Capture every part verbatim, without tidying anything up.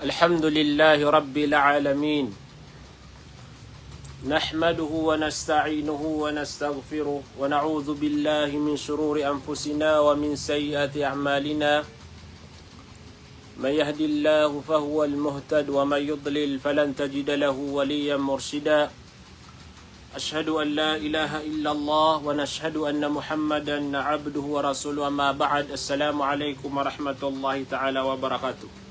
الحمد لله رب العالمين. نحمده ونستعينه ونستغفره ونعوذ بالله من شرور أنفسنا ومن سيئات أعمالنا. من يهد الله فهو المهتد ومن يضلل فلن تجد له وليا مرشدا. أشهد أن لا إله إلا الله ونشهد أن محمدا عبده ورسوله. أما بعد. السلام عليكم ورحمة الله تعالى وبركاته.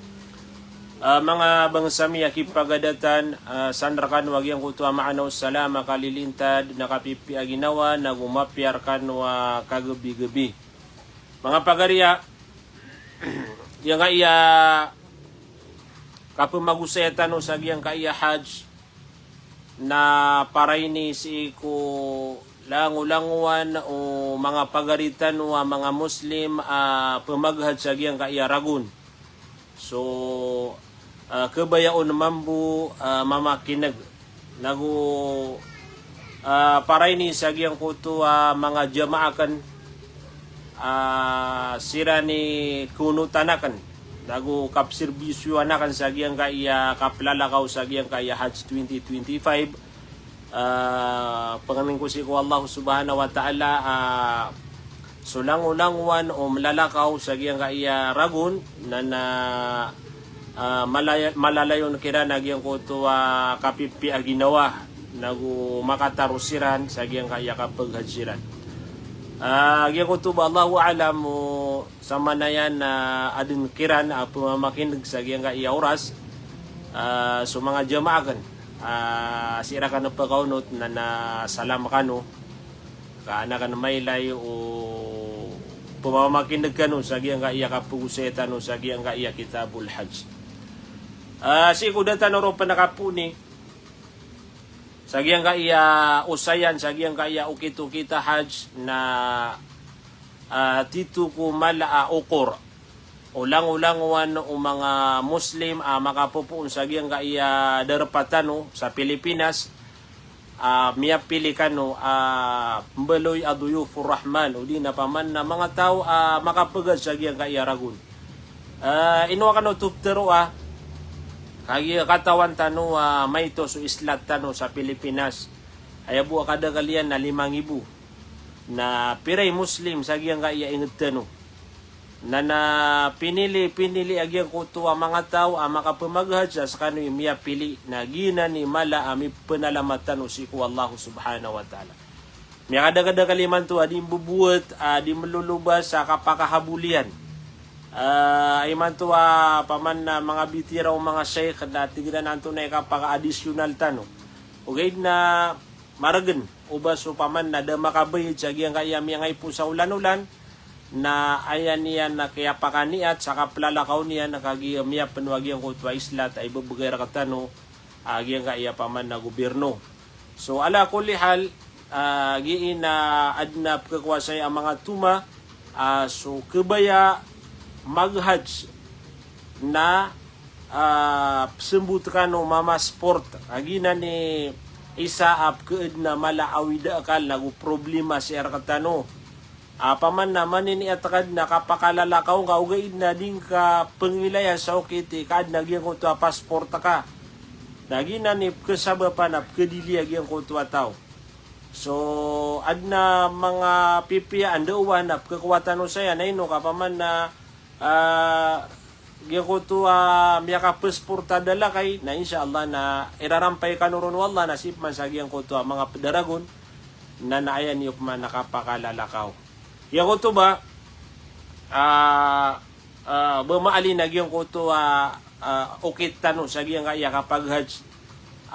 Ah, manga bangsa mi a kipagadatan, ah, san rkano a giyangkoto a maana o salam a kalilintad, na kapipiya a ginawa, nago mapiya rkano a kagebigebi. Manga pagariya, giyangkaya kapemagosaya tano sa giyangkaya Hajj, na para ini sii ko langolangowan o manga pagari tano a manga Muslim a pemaghajj sa giyangkaya ragon. So, ah, kebaya on mambo, ah, mamakineg. Nago, ah, para ini sa giyangkoto a manga jamaah aken, ah, siran i keunotan aken, nago kapserbisyoan aken sa giyangkaya kaplalakaw sa giyangkaya Hajj twenty twenty-five. Ah, pangnin ko sii ko Allah Subhanahu wa Ta'ala, ah, so langolangowan o melalakaw sa giyangkaya ragon, na, na, ah, malaya-, malalayon kiran a giyangkoto a kapipiya a ginawa, nago makataro siran sa giyangkaya kapeghajj iran. Ah, giyangkoto ba, Allahu a'lam, o samanaya na aden kiran a pemamakineg sa giyangkaya oras, ah, so manga jamaah aken, ah, sii rkano pekaonot na, na salam kano, ka an aken mailay o pemamakineg kano sa giyangkaya kapegosaya tano sa giyangkaya Kitabul Hajj. Ah, sii ko da tano ron penakapoon i, sa giyangkaya osayan, sa giyangkaya okit-okit a Hajj na, ah, tito ko mala a okor o langolangowan o manga Muslim a makapopoon sa giyangkaya darpa tano sa Pilipinas, ah, miyapili kano a mbaloy a duyufur rahman, odi na paman na manga taw a makapeghajj sa giyangkaya ragon. Ah, ino akn oto ptharoa, kagiya katawan tano a maito so islat tano sa Pilipinas. Aya bo a kadakel iyan na lima nggibo. Na pira i Muslim sa giyangkaya ingd tano. Na, na pinili, pinili a giyangkoto a manga taw a makapemaghajj a skano i miyapili, na giyanan i mala a mipenalamat tano sii ko Allah Subhanahu wa Ta'ala. Miyakadakadakel imanto a di mbobowat, a di melolobas sa kapakahabol iyan. Ah, imanto a paman na manga bitira o manga sheikh na tig iran antonaa i kapaka-additional tano. Ogaid na maregen o ba so paman na da makabayad sa giyangkaya miyangaipo sa olan-olan, na aya niyan na kiyapakaniat sa kaplalakaw niyan na kagiya miyapeno a giyangkoto a islat a ibebegay rektano a giyangkaya paman na gobyerno. So, ala kulli hal, ah, giya na aden a pekekowasay a manga toma, ah, so kebaya maghajj na, ah, pesembot kano mamasport. Kagiya nan i isa a pekeed na mala a awida akal nago problema sii rektano. Ah, paman na maniniat ka den a kapakalalakaw ngka ogaid na di ngka pengilayan sa okit i ka aden a giyangkoto a pasport ka. Na giyanan i pekesabapan a pekedili a giyangkoto a taw. So, aden a manga pipiya a ndaowan a pekekowa tano saya na ino ka paman na, ah, giyangkoto a miyakapasport a dalakay, na insha Allah na irarampay kano ron o Allah na sii pman sa giyangkoto a manga ped a ragon, na, na aya niyo pman a kapakalalakaw. Giyangkoto ba, ah, ah, ba maali na giyangkoto a, ah, okit tano sa giyangkaya kapaghajj.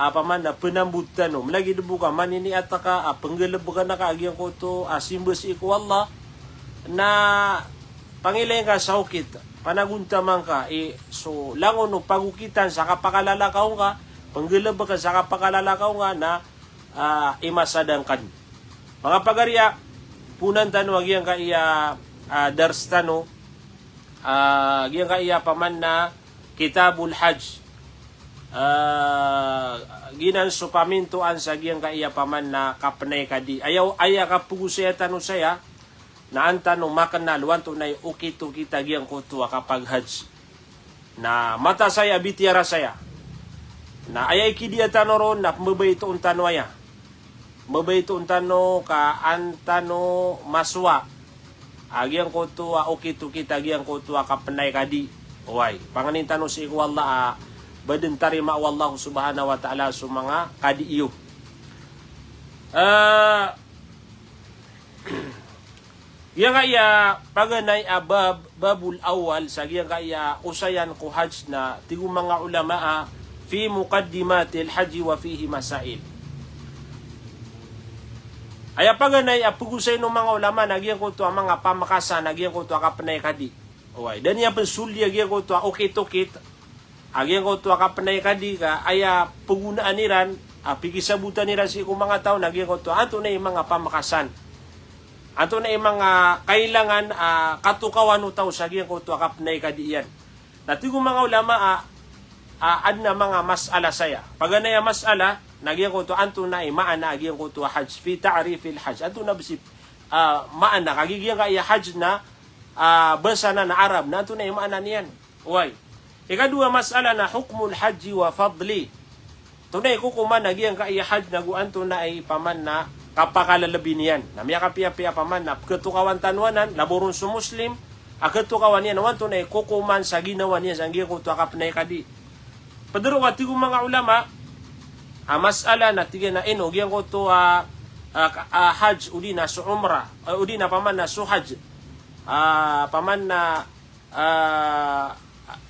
Ah, paman na penambot tano. Melagid bo ka maniniat ka, ah, penggalebeken ka a giyangkoto a simba sii ko Allah. Na pangilay ngka sa okit, panagontaman ka i so langon o pagokitan sa kapakalalakaw ngka, penggalebeken sa kapakalalakaw ngka na, ah, imasadang ka den. Manga pagariya, ponan tano a giyangkaya, ah, dars tano, ah, giyangkaya paman na Kitabul Hajj. Ah, giyanan so pamintoan sa giyangkaya paman na kapenay kadi. Aya, aya kapegosaya tano saya, na an tano makenal o antonaa i okit-okit a giyangkoto a kapaghajj. Na mata saya, bitiyara saya. Na aya ikidiya tano ron na pembebaytoon tano aya. Pembebaytoon tano ka an tano masowa a giyangkoto a okit-okit a giyangkoto a kapenay kadi. Oway, pangnin tano sii ko Allah a ba den tarimaa o Allah subhanahu wa ta'ala so manga kadi iyo. Eh, Giyangkaya paganay a bab, babul awwal, sa giyangkaya osayan ko hajj na tig o manga ulama a fi muqaddimatil hajji wa fihi masail. Aya paganay a pegosayin o manga ulama na giyangkoto a manga pamekasan a giyangkoto a kapenay kadi. Oway, da niyan pen soldi a giyangkoto a okit-okit a giyangkoto a kapenay kadi ka aya pegonaan iran a pikisabotan iran sii ko manga taw na giyangkoto a antonaa i manga pamekasan, antonaa i manga kailangan a katokawan o taw sa giyangkoto a kapenay kadi iyan. Na tig o manga ulama a, a, aden a manga masala saya. Paganay a masala na giyangkoto a antonaa i maana a giyangkoto a hajj, fi ta'rifil hajj. Antonaa bes i, a, maana, kagiya giyangkaya hajj na, a, basa na na Arab, na antonaa i maana niyan. Oway. Ikadowa masala na hukmul hajji wa fadli. Antonaa i kokoman a giyangkaya hajj nago antonaa i paman na kapakalelebi niyan. Na miyakapiyapiya paman na ketokawan tano anan, labo ron so Muslim a ketokawan iyan o antonaa i kokoman sa ginawa niyan sa giyangkoto a kapenay kadi. Pedero a tig o manga ulama a masala na tig iyan a ino giyangkoto a, a, a hajj odi na so umrah, a, odi na paman na so hajj. A, paman na, a,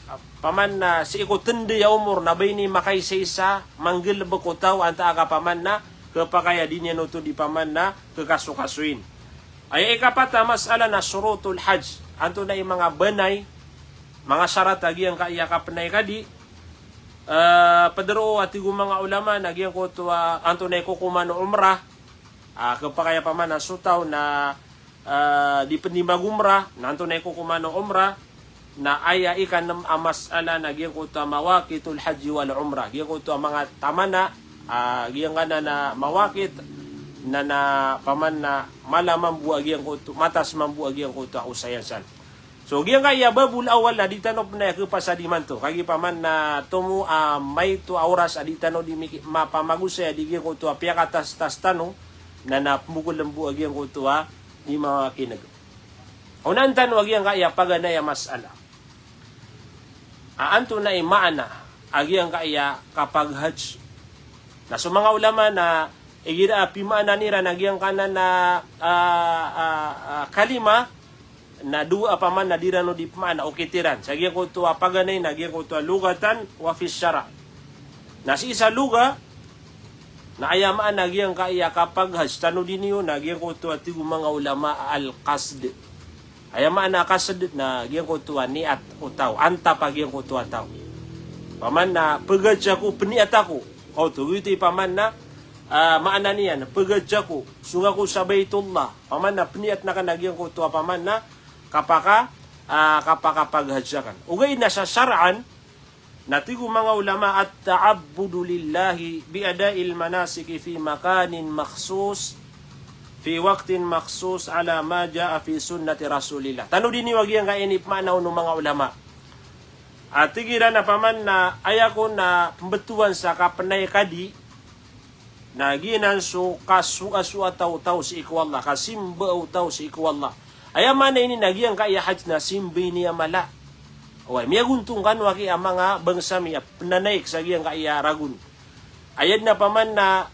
a, paman na sii ko tendey a omor na ba ini makaisaisa, manggelebek o taw antaa ka paman na kepakay a di niyan oto di paman na kekasokasoin. Aya ikapat a masala na shurutul hajj. Antonaa i manga banay, manga sarat a giyangkaya kapenay kadi. Eh, pedero a tig o manga ulama na giyangkoto a antonaa i kokoman o umrah. A, kepakay a paman na so taw na, a, di pen di mag-umrah, na antonaa i kokoman o umrah. Na aya ikanem a masala na giyangkoto a mawaqitul hajji wal umrah. Giyangkoto a manga tamana, a, giyangkanan a mawaqit, na, na paman na mala mambo a giyangkoto, matas mambo a giyangkoto a osayan san. So, giyangkaya babul awwal na di tano pen aya kepasad imanto. Kagiya paman na tomo a maito a oras a di tano di miki-, mapamagosay a di giyangkoto a piyakatastas tano, na na pembokolen bo a giyangkoto a di makineg. Onaan tano a giyangkaya paganay a masala a antonaa i maana a giyangkaya kapaghajj. Na so manga ulama na igira a pimaanan iran a giyangkanan a, a, a, a, kalima, na dowa a paman na di ran o di pemaana, okit iran. Sa giyangkoto a paganay na giyangkoto a lughatan wa fi syara'. Na sii sa lugha, na aya maana giyangkaya kapaghajj tano diniyo na giyangkoto a tig o manga ulama al-qasd. Aya maana a qasd na giyangkoto a niyat o taw, antap a giyangkoto a taw. Paman na peghajj ako, peniyat ako. Oto, giyoto i paman na, a, maana niyan, peghajj ako, song ako sa Baitullah. Paman na peniyat na ka na giyangkoto a paman na kapaka, a, kapakapaghajj aken. Ogaid na sa shar'an, na tig o manga ulama, at-ta'abbudu lillahi bi ada'il manasiki fi makanin makhsus, fi waqtin makhsus, ala ma ja'a fi sunnati Rasulillah. Tano diniyo a giyangkaya inipemaana on o manga ulama. A tig iran a paman na aya kon a pembetowan sa kapenay kadi, na giyanan so kasoasoat o taw sii ko Allah, kasimba o taw sii ko Allah. Aya maana ini na giyangkaya hajj na simba ini a mala. Oway, miyagontong kano aki a manga bangsa mi a penanaik sa giyangkaya ragon. Aya den a paman na,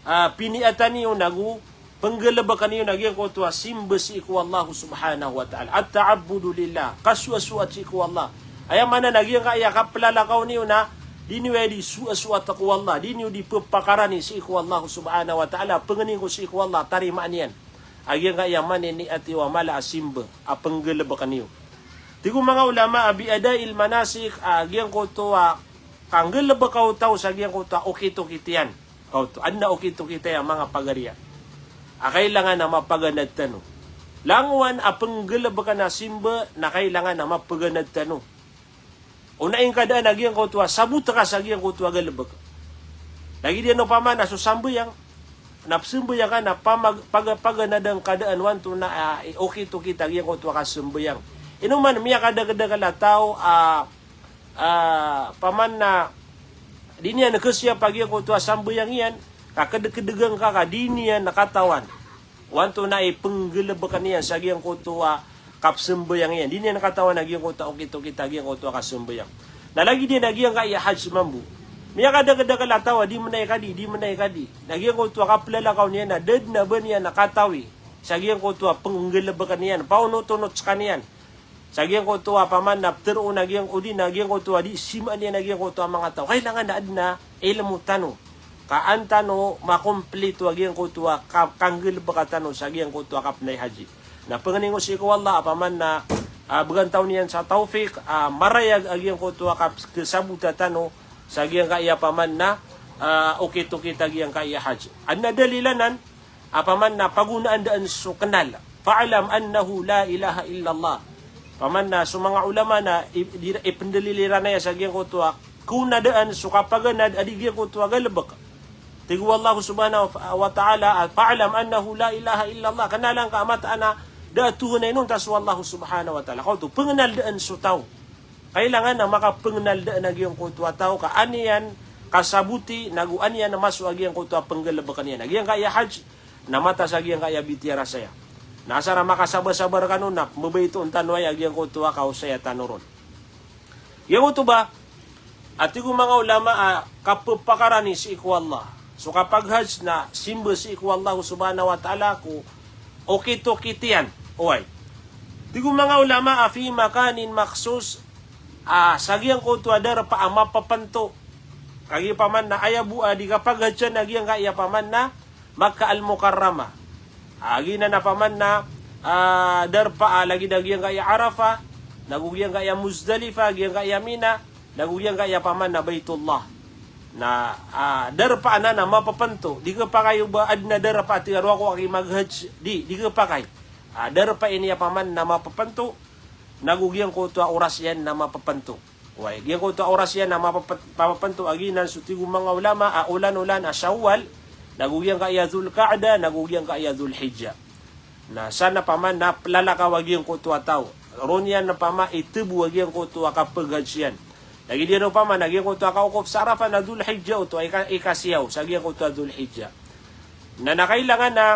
a, piniyatan iyo nago penggelebeken iyo na giyangkoto a simba sii ko Allah subhanahu wa ta'ala. At-ta'abbudu lillah. Kasoasoat sii ko Allah. Aya maana na giyangkaya kapelalakaw niyo na di niyo aya di soasoat ko Allah, di niyo di pepakarani sii ko Allah subhanahu wa ta'ala, pengeni ko sii ko Allah, tarimaan iyan. A giyangkaya maana i niyat iyo a mala a simba a penggelebeken iyo. Tig o manga ulama a bi ada'il manasik, a giyangkoto a kanggelebeka o taw sa giyangkoto a okit-okit iyan. Kaoto, aden a okit-okit aya manga pagariya a kailangan a mapaganad tano. Langowan a penggelebeken a simba na kailangan a mapaganad tano. Onaa i ngka daan a giyangkoto a sabot ka sa giyangkoto a galebek. Lagid iyan o paman a so sambayang, na pesambayang ka na pamag-, paga-, paganada ngka daan o antonaa i okit-okit a giyangkoto a kasambayang. Ino man miyakadakedakel a taw a ah, paman na di niyan khasiyapa giyangkoto a sambayang iyan, ka kedeg-kedeg angka ka di niyan katawan o antonaa i penggelebeken iyan sa giyangkoto a kapsambayang iyan. Di niyan katawan a giyangkoto a okit-okit a giyangkoto a kasambayang. Na lagid iyan a giyangkaya hajj mambo. Miyakadakel-dakel a taw a di menay kadi, di menay kadi. Na giyangkoto a kaplalakaw niyan na da den a ba niyan katawi sa giyangkoto a penggelebeken iyan, paonot-onot sekaniyan. Sa giyangkoto a paman na ptero na giyang-, odi na giyangkoto a di simaan iyan a giyangkoto a manga taw. Kailangan na aden a ilmo tano ka an tano makomplito a giyangkoto a ka-, kanggelebeka tano sa giyangkoto a kapnay haji. Na pengening o sii ko Allah a paman na, ah, began tano niyan sa tawfik, ah, marayag a giyangkoto a kap-, kesabota tano sa giyangkaya paman na, ah, okit-okit a giyangkaya haji. Aden a dalil anan, a paman na pagonaan den so kenal. Fa'lam annahu la ilaha illallah. Paman na so manga ulama na i-, di-, ipendalil iran aya sa giyangkoto a kona den so kapaganad a di giyangkoto a galebek. Tig o Allah subhanahu wa ta'ala, fa'lam annahu la ilaha illallah. Kenalan ka a mataan a da a tohan a inonta so Allah subhanahu wa ta'ala. Kaoto, pengenal den so taw. Kailangan a makapengenal den a giyangkoto a taw ka an iyan kasaboti, nago an iyan maso a giyangkoto a penggelebeken iyan. A giyangkaya hajj, na matas a giyangkaya bitiyara saya. Na asar a makasabar-sabar kano na mbabaytoon tano aya a giyangkoto a kaosaya tano ron. Giyangkoto ba, a tig o manga ulama a kapepakarani sii ko Allah. So kapaghajj na simba sii ko Allah subhanahu wa ta'ala ko okit-okit iyan. Oway. Tig o manga ulama a fi makanin makhsus, a sa giyangkoto a darpa a mapepento. Kagiya paman na aya bo a di kapaghajjan a giyangkaya paman na Makkah Al-Mukarramah. A giyanan a paman na, ah, darpa a lagid a giyangkaya Arafah, nago giyangkaya Muzdalifah, giyangkaya Mina, nago giyangkaya paman na Baitullah. Na, ah, darpa anan a mapepento, di kepakay o ba aden a darpa a tig a roo ako aki maghajj, di, di kepakay. Ah, darpa ini a paman na mapepento, nago giyangkoto a oras iyan na mapepento. Oway, giyangkoto a oras iyan a mapepet-, mapepento a giyanan so tig o manga ulama a olan-olan a Shawwal, nago giyangkaya Dhul Qa'dah, nago giyangkaya Dhul Hijjah. Na san a paman na pelalakaw a giyangkoto a taw. Roo niyan a paman itebo a giyangkoto a kapaghajj iyan. Lagid iyan o paman a giyangkoto a kawokop sa Arafah na Dhul Hijjah oto, ika-, ikasiyaw sa giyangkoto a Dhul Hijjah. Na, na kailangan a,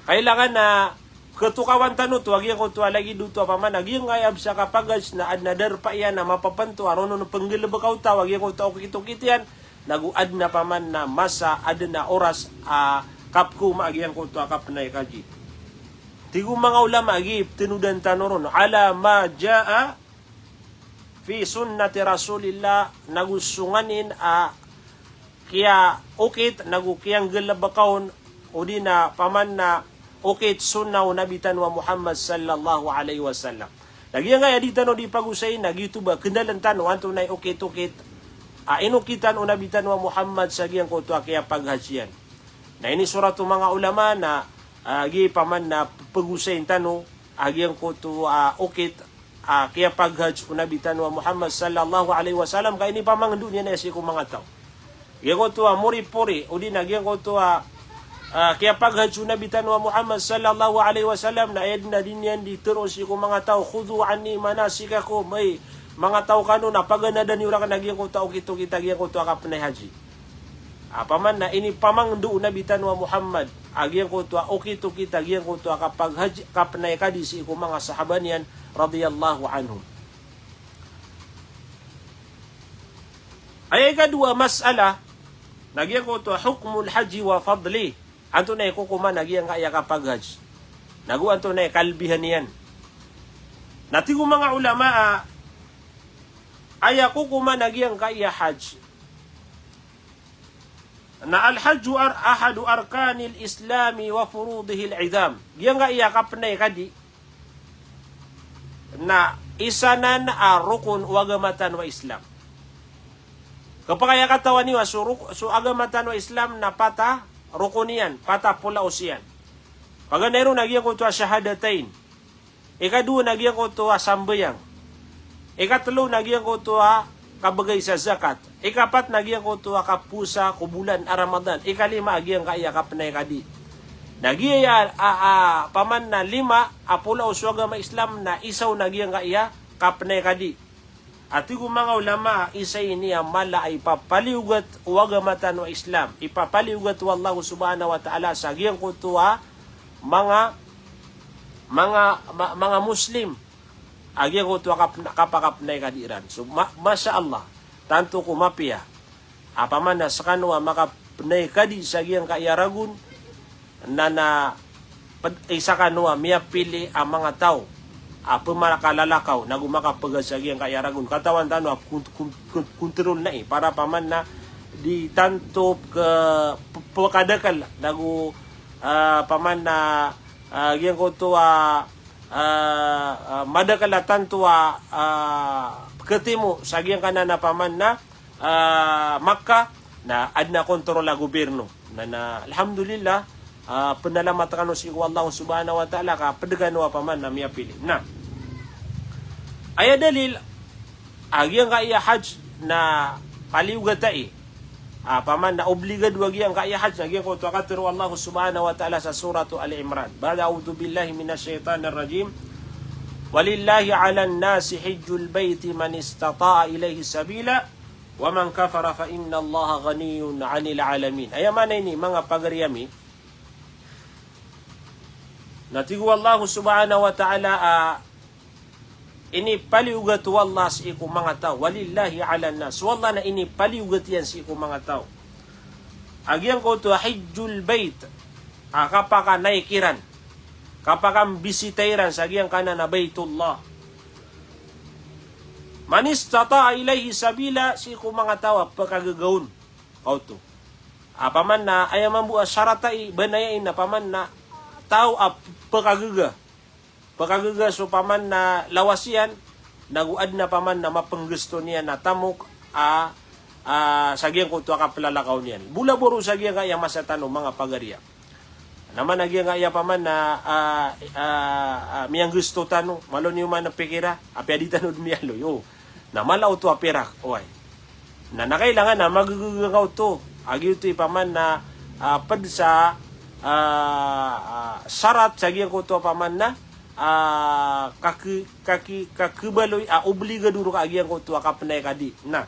kailangan a ketokawan tano oto a giyangkoto a lagid oto a paman a giyangkaya bes a kapaghajj na aden a darpa iyan a mapepento a roo on penggelebeka o taw a giyangkoto a okit-okit iyan, nago aden a paman na masa, aden a oras a kapkoma a giyangkoto a kapnay kaji. Tig o manga ulama a gii petenodan tano ron, ala ma jaa fi sunnati Rasulillah, nago so nganin a kiyaokit, nago kiyanggelebeka on, odi na paman na okit sunnah o Nabi tano a Muhammad sallallahu alaihi wasallam. Na giyangkaya di tano di pagosay, na giyoto ba kenalen tano antonaa i okit-okit a inokitan o Nabi tano a Muhammad sa giyangkoto a kiyapaghajj iyan. Na inisorat o manga ulama na, ah, gii paman na pegosayin tano a giyangkoto a okit a kiyapaghajj o Nabi tano a Muhammad sallallahu alaihi wasallam, ka inipamangndo niyan aya sii ko manga taw. Giyangkoto a moripori, odi na giyangkoto a, ah, kiyapaghajj o Nabi tano a Muhammad sallallahu alaihi wasallam, na aya den a di niyan di teroon sii ko manga taw, khudhu anni manasikakum, ay manga taw kano na paganada niyo raken a giyangkoto a okit-okit a giyangkoto a kapnay haji. A paman na inipamangndo o Nabi tano a Muhammad a giyangkoto a okit-okit a giyangkoto a kapaghajj, kapnay kaji sii ko manga sahaba niyan radiyallahu anhum. Aya ikadowa a mas'ala na giyangkoto a hukmul hajji wa fadlih. Antonaa i kokoman a giyangkaya kapaghajj, nago antonaa i kalbihan iyan. Na tig o manga ulama a aya kokoman a giyangkaya hajj na al-hajju ar-, ahadu arkanil islami wa furudihil idham. Giyangkaya kapnay kaji na isa nan a rokon o agama tano a Islam. Kepakay a katawan iyo a so rok-, so agama tano a Islam na pat a rokon iyan, pat a polaos iyan. Paganay ron na giyangkoto a shahadatain. Ikadowa na giyangkoto a sambayang. Ikatelo na giyangkoto a kabegay sa zakat. Ikapat na giyangkoto a kapowasa ko bolan a Ramadan. Ikalima a giyangkaya kapnay kaji. Na giyaya a, a, paman na lima a polaos o agama Islam na isa on na giyangkaya kapnay kadi. A tig o manga ulama, isa ini a mala a ipapaliyogat o agama tano a Islam, ipapaliyogat o Allah subhanahu wa ta'ala sa giyangkoto a manga, manga, ma-, manga Muslim a giyangkoto a kap-, kapakapnay kadi iran. So, ma-, masha Allah, tanto ko mapiya a pamana skano a makapnay kadi sa giyangkaya ragon, na, na ped-, isa kano a miyapili a manga taw a pemakalalakaw nago makapegas sa giyangkaya ragon. Katawan tano a kun-, kun-, kun-, kontrol na i para pamana di tanto ke pe-, pekadakel nago, ah, pamana, ah, giyangkoto a, ah, ah, madakel a tanto a, ah, ketimo sa giyangkanan a pamana ah, Makkah, na aden a kontrol a gobyerno. Na, na, alhamdulillah, ah, penalamat kano sii ko Allah subhanahu wa ta'ala, ka ped kano a pamana miyapili. Na, aya dalil a giyangkaya hajj na paliyogati, ah, pamana obligado a giyangkaya hajj, na giyangkoto a katero o Allah subhanahu wa ta'ala sa Suratu Ali Imran. Ba'da a'udhu billahi minash shaitanir rajim. Walillahi 'alan nasi hijjul baiti man istata'a ilaihi sabila. Wa man kafara fa innallaha ghaniyyun 'anil 'alamin. Aya maana ini, manga pagari ami, na tig o Allah subhanahu wa ta'ala a inipaliyogat o Allah sii ko manga taw. Walillahi 'alan nas. So Allah na inipaliyogat iyan sii ko manga taw a giyangkoto a hijjul bait, a kapakanay kiran, kapakambisita iran sa giyangkanan a Baitullah. Man istata'a ilaihi sabila, sii ko manga taw a pekagagaon ka oto. A pamana aya mambo a sarat ai, ba na aya ina pamana taw a pekagaga. Pekagaga so pamana lawas iyan, nago aden a pamana mapenggesto niyan a tamok a, a, sa giyangkoto a kapelalakaw niyan. Bo laboro sa giyangkaya masa tano, manga pagari a Na mana giyangkaya pamana, ah, ah, ah, miyanggesto tano, malo niyo man pikira, apiya di tano den miyaloy, o. Na mala oto a pirak, oway. Na, na kailangan a magagaga ka oto, a giyoto i pamana, ah, ped sa, ah, ah, sarat sa giyangkoto a pamana, ah, kaki-, kaki-, kakebaloy a obligado roo ka a giyangkoto a kapnay kadi. Na,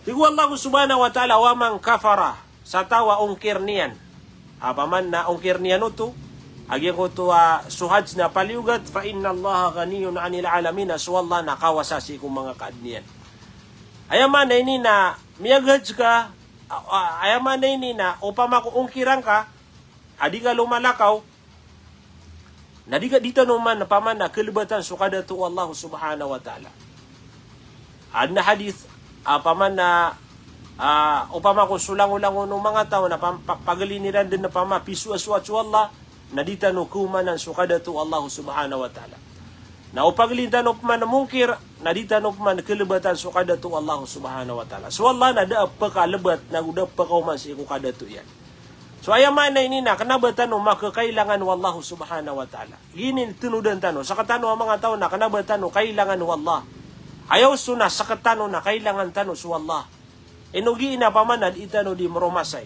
tig o Allah subhanahu wa ta'ala, "Wa man kafara," sa taw a ongkir niyan. A pamana ongkir niyan oto a giyangkoto a so hajj na paliyogat, "fa innallaha ghaniyyun 'anil 'alamin," a so Allah na kawasa sii ko manga kaadn iyan. Aya maana ini na miyaghajj ka, a, a, aya maana ini na opama ko ongkiran ka a di ka lomalakaw, na di ka, di tano man pamana kelebatan so kadato o Allah subhanahu wa ta'ala. Aden a hadith, ah, pamana, ah, opama ko so langolangon o manga taw na pam-, pa-, pagelin iran den pama pisoasoat so Allah, na di tano keomanan so kadato o Allah subhanahu wa ta'ala. Na o pagelin tano pman mongkir, na di tano pman kelebatan so kadato o Allah subhanahu wa ta'ala. So Allah na da a pekalebat, nago da a pekaoman sii ko kadato iyan. So aya maana ini na kena ba tano makekailangan o Allah subhanahu wa ta'ala. Giya i tenodan tano. Sektano a manga taw na kena ba tano kailangan o Allah. Aya oso na sektano na kailangan tano so Allah. Ino giya i na pamana di tano di meromasay.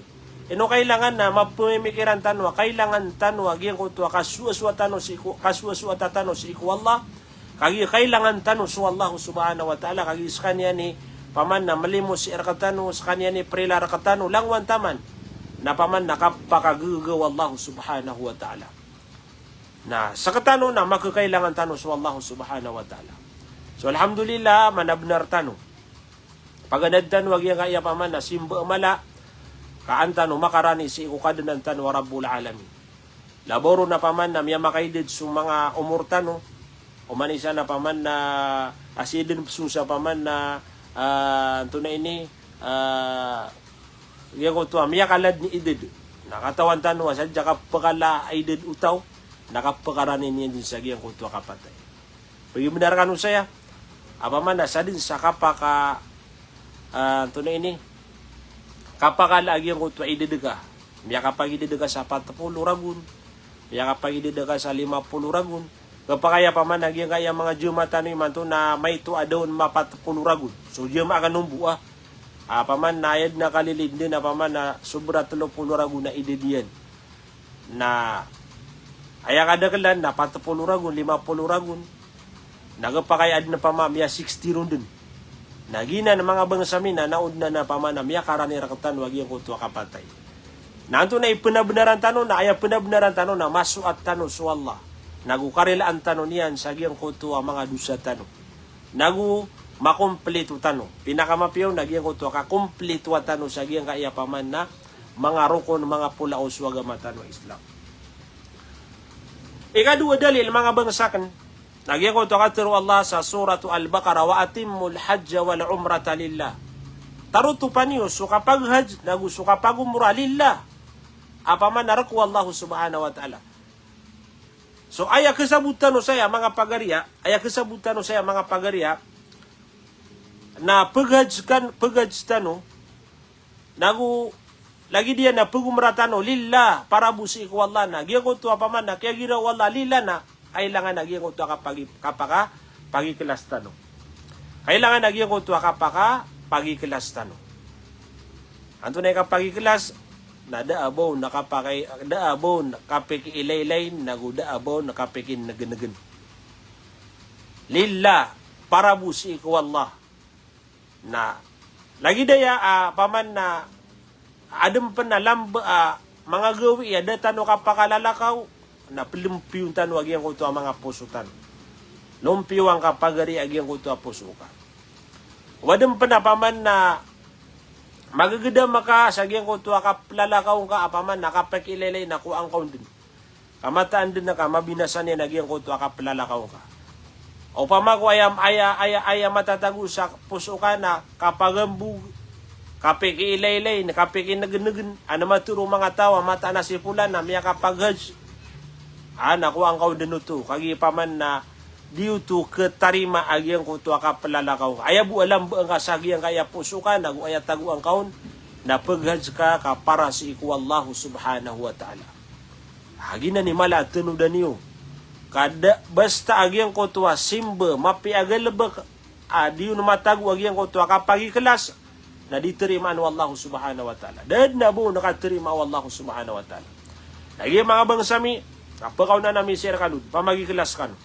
Ino kailangan na mapemikiran tano a kailangan tano a giyangkoto a kasoasoat tano sii ko, kasoasoat tano sii ko Allah. Kagiya kailangan tano so Allah subhanahu wa ta'ala, kagiya sekaniyan i pamana melimo sii rektano, sekaniyan i perila rektano, langowan taman na pamana kapakagaga o Allah subhanahu wa ta'ala. Na sektano na makekailangan tano so Allah subhanahu wa ta'ala. So alhamdulillah, mana benar tano. Paganad tano a giyangkaya pamana simba a mala, ka an tano makarani sii ko Kadnan tano a Rabbul Alamin. Laboro na pamana miyamakaidad so manga omor tano, oman isa na pamana, ah, si eden peso sa pamana, ah, antonaa ini, ah, giyangkoto a miyakaladn i idad. Na katawan tano a sadn sa kapekala a idad o taw na kapekarani niyan den sa giyangkoto a kapatay. Pagimbenar kano saya, a pamana sadn sa kapaka, ah, antonaa ini, kapakala a giyangkoto a idad ka. Miyakapagidad ka sa pat polo ragon, miyakapagidad ka sa lima polo ragon. Kepakay a pamana giyangkaya manga jemaah tano imanto na maito a da on mapat polo ragon. So jemaah ka nombo a, a pamana aya den a kalilid den a pamana sobra telo polo ragon a idad iyan. Na aya kadakelan na pat polo ragon, lima polo ragon. Na khapakay aden a pamamaya sixty ron den. Na giyanan manga bangsa mi na, na o den a pamana miyakarani rektano a giyangkoto a kapatay. Na antonaa i pnabnaran tano, na aya pnabnaran tano na masoat tano so Allah. Nago karilaan tano niyan sa giyangkoto a manga dosa tano. Nago makomplito tano. Pinakamapiya on na giyangkoto a kakomplito tano sa giyangkaya pamana manga rokon, manga polao so agama tano a Islam. Ikadowa a dalil, manga bangsa ken, na giyangkoto a katharo o Allah sa Suratu Al-Baqarah, "Wa atimmul hajja wal umrata lillah." Tarotopa niyo so kapaghajj, nago so kapagomrah lillah. A pamana rk o Allah subhanahu wa ta'ala. So aya khasabot tano saya manga pagariya, aya khasabot tano saya manga pagariya, na paghajj kan, paghajj tano, nago lagid iyan na pagomrah tano, lillah, para bo sii ko Allah na. Giyangkoto a pamana kiyagira o Allah lillah na, kailangan a giyangkoto a kapagi-, kapaka-, pagikhlas tano. Kailangan a giyangkoto a kapaka-, pagikhlas tano. Antonaa i kapagikhlas, na da a ba on na kapakay-, da a ba on kapikiilaylayn, nago da a ba on kapikinegnegen. Lillah, para bo sii ko Allah. Na, lagid aya, a, pamana, aden pen a lamba, a, manga gawii a da tano kapakalalakaw, na plempiyon tano a giyangkoto a manga poso tano. Lompiyo angka pagari a giyangkoto a poso ka. O aden pen a pamana, magegedam ka sa giyangkoto a kaplalakaw ngka a pamana kapikiilaylay na kowaa ngka on den. Ka mataan den ka mabinasa niyan a giyangkoto a kaplalakaw ka. Opama ko aya, aya, aya, aya matatago sa poso ka na kapagambog, kapikiilaylay, na kapikinegnegen, a na matero o manga taw a mataan a si Fulan na miyakapaghajj. A na kowaa ngka on den oto, kagiya pamana di oto ketarima a giyangkoto a kaplalakaw ka. Aya bo a lamba ngka sa giyangkaya poso ka, nago aya tagoa ngka on, na paghajj ka ka para sii ko Allah subhanahu wa ta'ala. A giyanan i mala a tanodan iyo. Ka da, basta a giyangkoto a simba, mapiya a galebek, a di on matago a giyangkoto a kapagikhlas, na di tarimaan o Allah subhanahu wa ta'ala. Da den a ba on katarima o Allah subhanahu wa ta'ala. Na giya manga bangsa mi, a pekaonan ami sii rekano, pamagikhlas kano.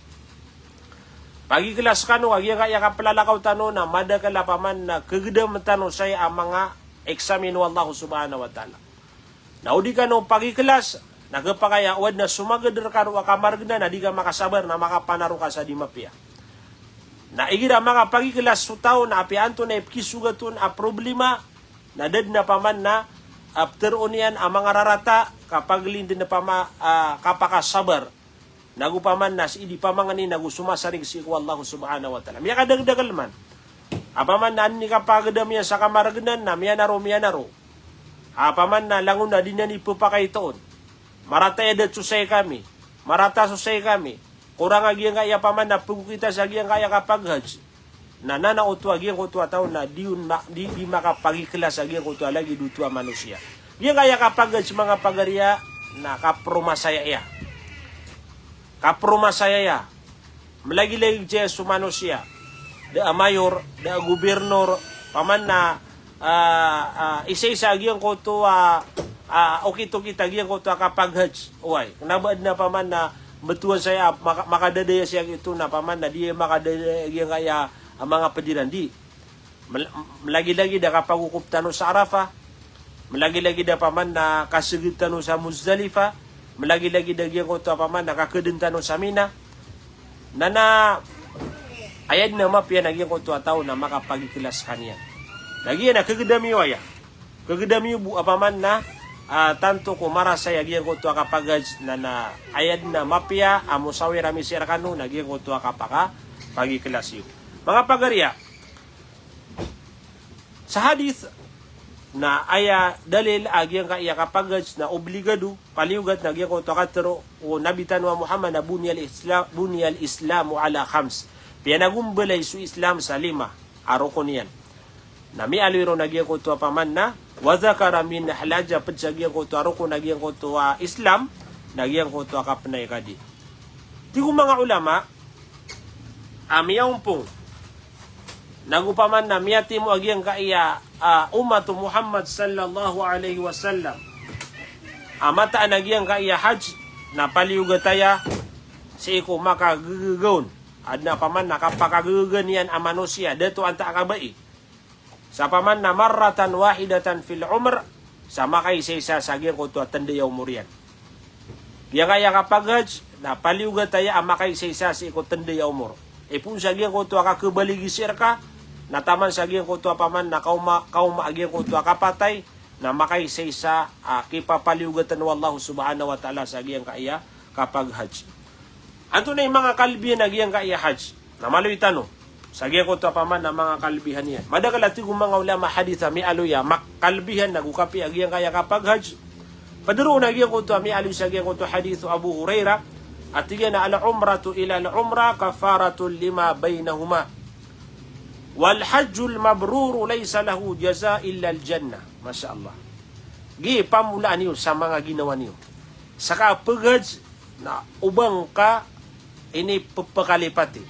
Pagikhlas kano, a giyangkaya kaplalakaw tano, na madakel a pamana kegedam tano saya a manga eksamin o Allah subhanahu wa ta'ala. Na o di kano pagikhlas, na khapakay a o aden a somagad rekano a kamargnan na di ka makasabar na makapanaro ka sa di mapiya. Na igira makapagikhlas so taw na apiya antonaa i pekisogat on a problema, na da den a pamana, a, peteroon iyan a manga rarata, kapagelinden a pama-, a, kapakasabar. Nago pamana sii di pamangni nago somasarig sii ko Allah subhanahu wa ta'ala. Miyakadagdakel man. A pamana aden i kapagedam iyan sa kamargnan na miyanaro, miyanaro. A pamana langon a di niyan ipepakaitoon. Marata i adat so saya kami. Marata so saya kami. Korang a giyangkaya pamana pegokita sa giyangkaya kapaghajj. Na nana oto a giyangkoto a taw na di on ma-, di, di makapagikhlas a giyangkoto a lagid oto a manosiya. Giyangkaya kapaghajj manga pagariya na kapromasaya iya. Kapromasaya iya. Melagilagid saya so manosiya. Da a mayor, da a gobernor, pamana, a, a, isaisa a giyangkoto a, a, okit-okit a giyangkoto a kapaghajj. Oway, kena ba aden a pamana, betowan saya, maka-, makadadaya saya gioto na pamana, di makadadaya giyangkaya a manga pediran di. Mel-, melagilagid a kapagokop tano sa Arafah. Melagilagid a pamana kaseged tano sa Muzdalifah. Melagilagid a giyangkoto a pamana kakeden tano sa Mina. Na na, aya den a mapiya na giyangkoto a taw na makapagikhlas sekaniyan. Na giya na kegedam iyo aya. Kegedam iyo bo a pamana, a, tanto ko marasay a giyangkoto a kapaghajj na na aya den a mapiya a mosawir ami sii rekano na giyangkoto a kapaka-, pagikhlas iyo. Manga pagariya, sa hadith na aya dalil a giyangkaya kapaghajj na obligado, paliyogat na giyangkoto a katero o Nabi tano a Muhammad na buniyal Isla-, buniyal Islamu ala khams. Piyanagombalay so Islam sa lima a rokon iyan. Na miyaaloy ron a giyangkoto a pamana, wa dhakara minhal hajj, ped sa giyangkoto a rokon a giyangkoto a Islam, na giyangkoto a kapenay kadi. Tig o manga ulama a miyaompong, nago pamana miyatimo a giyangkaya, a, ummat o Muhammad sallallahu alaihi wasallam a mataan a giyangkaya hajj, na paliyogat aya sii ko makagegagaon. Adn a paman na kapakagaga niyan a manosiya, dato antaa ka bai. Sa paman na marratan wahidatan fil umr, sa makaisaisa sa giyangkoto a tanda a omor iyan. Giyangkaya kapaghajj, na paliyogat aya a makaisaisa sii ko tanda a omor. Ipoon sa giyangkoto a kakhabaligi sii rka, na taman sa giyangkoto a paman na kaoma, kaoma a giyangkoto a kapatay, na makaisaisa a kipapaliyogatn o Allah subhanahu wa ta'ala sa giyangkaya kapaghajj. Antonaa i manga kalbihan a giyangkaya hajj? Na maloy tano sa giyangkoto a paman na manga kalbihan iyan. Madakl a tig o manga ulama hadith a miyaaloy a ma-, kalbihan ago kapiya a giyangkaya kapaghajj. Pd roo na giyangkoto a miyaaloy sa giyangkoto a hadith o Abu Hurairah a tig iyan a, "Al-umratu ila al-umrah kaffaratun lima baynahuma. Wal hajjul mabruru laysa lahu jaza'un illa al-jannah." Masha Allah. Gi pamolaan iyo sa manga ginawa niyo. Sa kapaghajj na oba ngka inipphakalipati.